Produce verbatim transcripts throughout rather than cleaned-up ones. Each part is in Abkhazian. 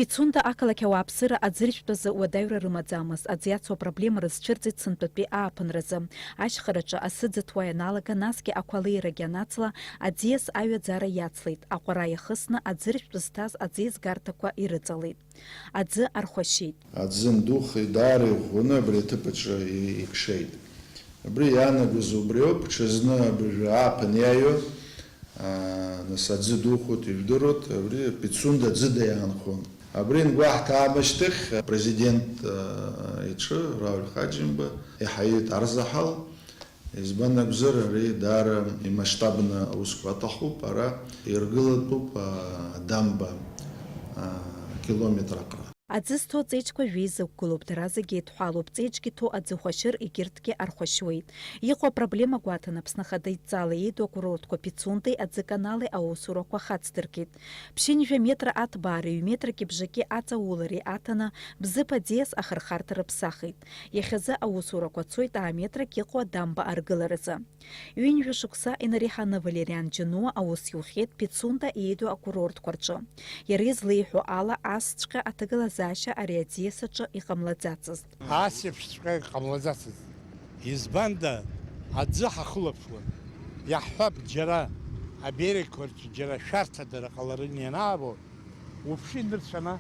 Пицунда ақалақь ауааԥсыра аӡыржәтәазы уадаҩра рымаӡамызт, аӡы иацу апроблема рызцәырҵит сынтәатәи ааԥынразы. Ашьхараҿы асы ӡыҭуа ианалага, насгьы ақәа алеирагьы анаҵла, аӡиас аҩаӡара иацлеит, аҟәара иахысны аӡыржәтә зҭаз аӡиас гарҭақәа ирыҵалеит. Аӡы архәашьеит. Аӡы ндухеит, даара иӷәӷәаны абри аҭыԥаҿы и-, икшеит. Абри иаанагоз убриоуп, ҽазны абыржәы ааԥын иааиуа, аа, нас аӡы духоит, ижәдыруеит, абри Пицунда ӡыда иаанхон. Абри ангәаҳҭа аамышьҭахь, апрезидент, аа, иҿы, Рауль Хаџьымба, иҳаиеит арзаҳал. Избан акәзар, ари даара имасштабны аусқәа аҭахуп, ара иргылатәуп, аа, адамба, аа, километраҟара. Аӡы зҭоу аҵеиџьқәа жәеиза ықәгылоуп, дара зегьы еидҳәалоуп, ҵеиџьгьы ҭоу аӡы хәашьыр, егьырҭгьы архәашьуеит. Иҟоу апроблема гәаҭан Аԥсны Ахада идҵала иеиду акурортқәа Пицундеи Аӡыканали аусурақәа хацдыркит. Ԥшьынҩажәа метра аҭбаара, ҩ метраки бжаки аҵаулареи аҭаны, Бзыԥ аӡиас ахырхарҭа рыԥсахит. Иахьазы аусурақәа цоит аа метрак иҟоу адамба аргыларазы. Ҩынҩажәа шықәса инареиҳаны Валериан Џьануа аус иухьеит Пицунда иеиду акурортқәа рҿы. Иара излеиҳәо ала, асҵәҟьа аҭагылазаашьа ари аӡиас аҿы иҟамлаӡацызт. Ас еиԥшҵәҟьа иҟамлаӡацызт. Избанда, аӡы ҳахылаԥшуан. Иаҳҳәап, џьара абериақәа рҿы џьара шәарҭадара ҟаларын ианаабо, Уԥши, нырцәаны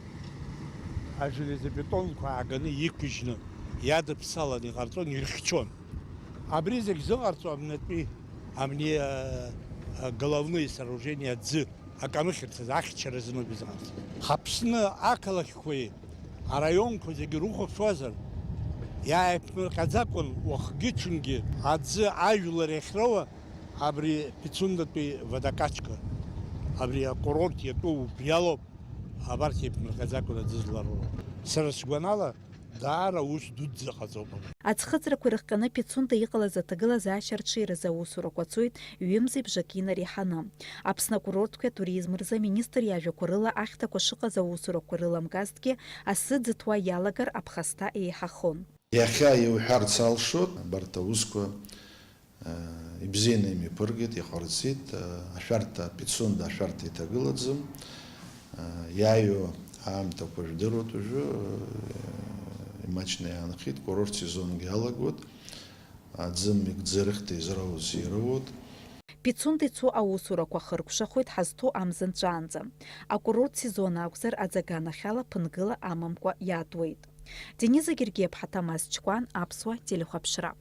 ажелезобетонқәа ааганы иқәыжьны иадыԥсалан иҟарҵон, ирыхьчон. Абри зегь зыҟарҵо абнатәи, абни, а, а, головные сооружения аӡы акамыхьырц азы, ахьчара зымоу изыҟарҵо. Ҳаԥсны ақалақьқәеи араионқәа зегьы рухәаԥшуазар, иааиԥмырҟьаӡакәан уахгьы-ҽынгьы аӡы ажәлар иахьроуа, Абри Пицундатәи водокачка, абри акурорт иатәу убри алоуп, абарҭ еиԥмырҟьаӡакәа аӡы злароуроу. Сара сгәанала, даара ус дуӡӡа ҟаҵоуп абри. Аӡхыҵрақәа ирыхҟьаны Пицунда иҟалаз аҭагылазаашьа арҽеиразы аусурақәа цоит ҩымзи бжаки инареиҳаны. Аԥсны акурортқәеи атуризм рзы аминистр иажәақәа рыла ахьҭақәа шыҟаз аусурақәа рыламгазҭгьы, асы ӡыҭуа иалагар аԥхасҭа еиҳахон. Иахьа иуҳәарц алшоит, абарҭ аусқәа Ибзианы имҩаԥыргеит, иҟарҵеит, ашәарҭа, Пицунда ашәарҭа иҭагылаӡам, иааиуа аамҭақәа жәдыруеит уажәы, имаҷны иаанхеит, курорт сезонгьы алагоит, аӡымҩагь ӡырхьҭа изроуц ироуеит. Пицунда ицо аусурақәа хыркәшахоит ҳазҭоу амза нҵәаанӡа. Акурорт сезон акәзар, аӡаганахьала ԥынгыла амамкәа иаатуеит. Дениза Гергиаԥҳа, Ҭамаз Чкәан, Аԥсуа телехәаԥшра.